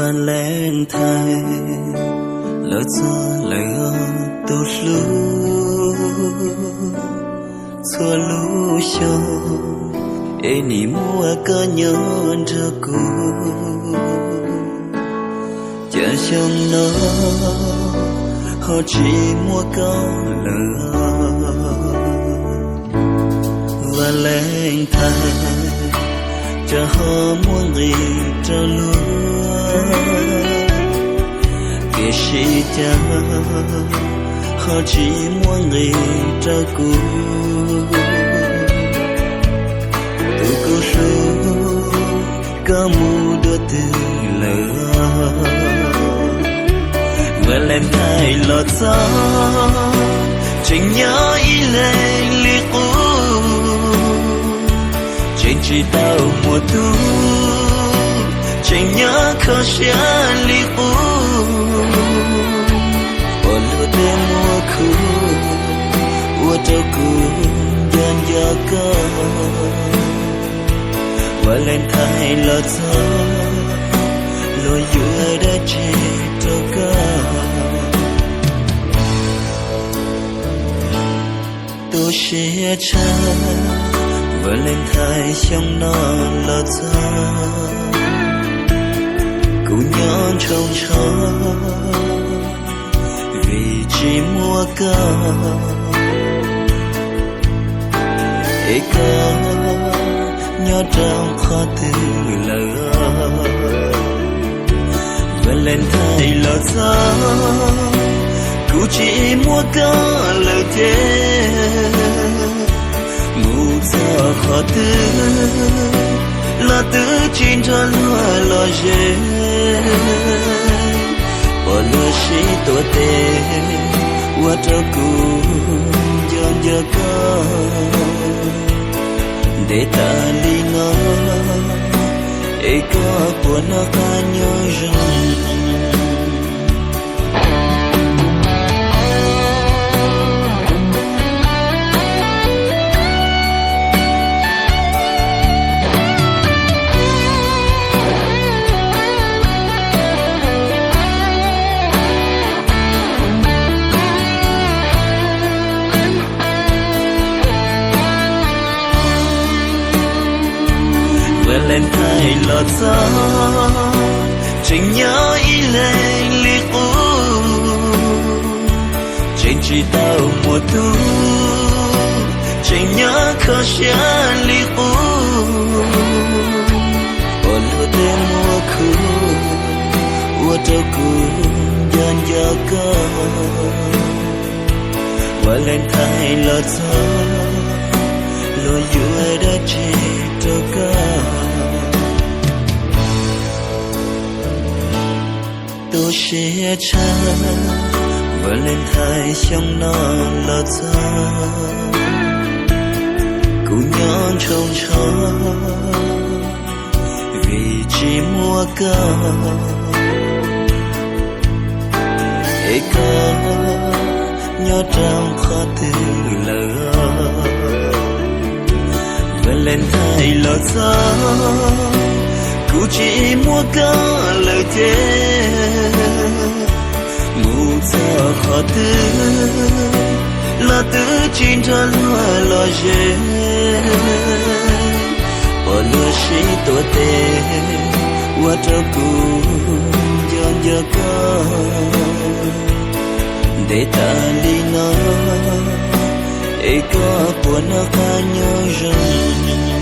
Valentine los txog lawm tus hlub, txhua lub xyoo es nim muaj koj nyob nrog kuv. Cas xyoo no ho tsis muaj koj lawm, Valentine, cas ho muaj nqis rau luag. Tiam sis cas ho tsis muaj nqis rau kuv, tus kuv hlub, koj mus dua twg lawm? Valentine los txog, tseem nyob ib leeg li qub, tseem tsis tau muaj tub, tseem nyob kho siab li qub. Pom luag tej muaj khub, ua rau kuv nco nco koj. Valentine los txog, luag yuav dab tsi rau koj? Tu siab tshaj, Valentine xyoo no los txog, kuv nyob ntshoo ntsho vim tsis muaj koj. Es koj nyob rau qhov twg lawm? Valentine los txog, kuv tsis muaj koj lawm ces mus txog qhov twg los twb tsis nrog luag los ze. Pom luag sib tuav tes, ua rau kuv nco nco koj. Ntev tas li no, es koj puas noj qab nyob zoo? Valentine los txog, tseem nyob ib leeg li qub, tseem tsis tau muaj tub, tseem nyob kho siab li qub. Pom luag tej muaj khub, ua rau kuv nco nco koj. Valentine los txog, luag yuav dab tsi rau koj? Tu siab tshaj, Valentine xyoo no los txog, kuv nyob ntshoo ntsho vim tsis muaj koj. Es koj nyob rau qhov twg lawm? Valentine los txog, kuv tsis muaj koj lawm ces mus txog qhov twg los twb tsis nrog luag los ze. Pom luag sib tuav tes, ua rau kuv nco nco koj. Ntev tas li no, es koj puas noj qab nyob zoo?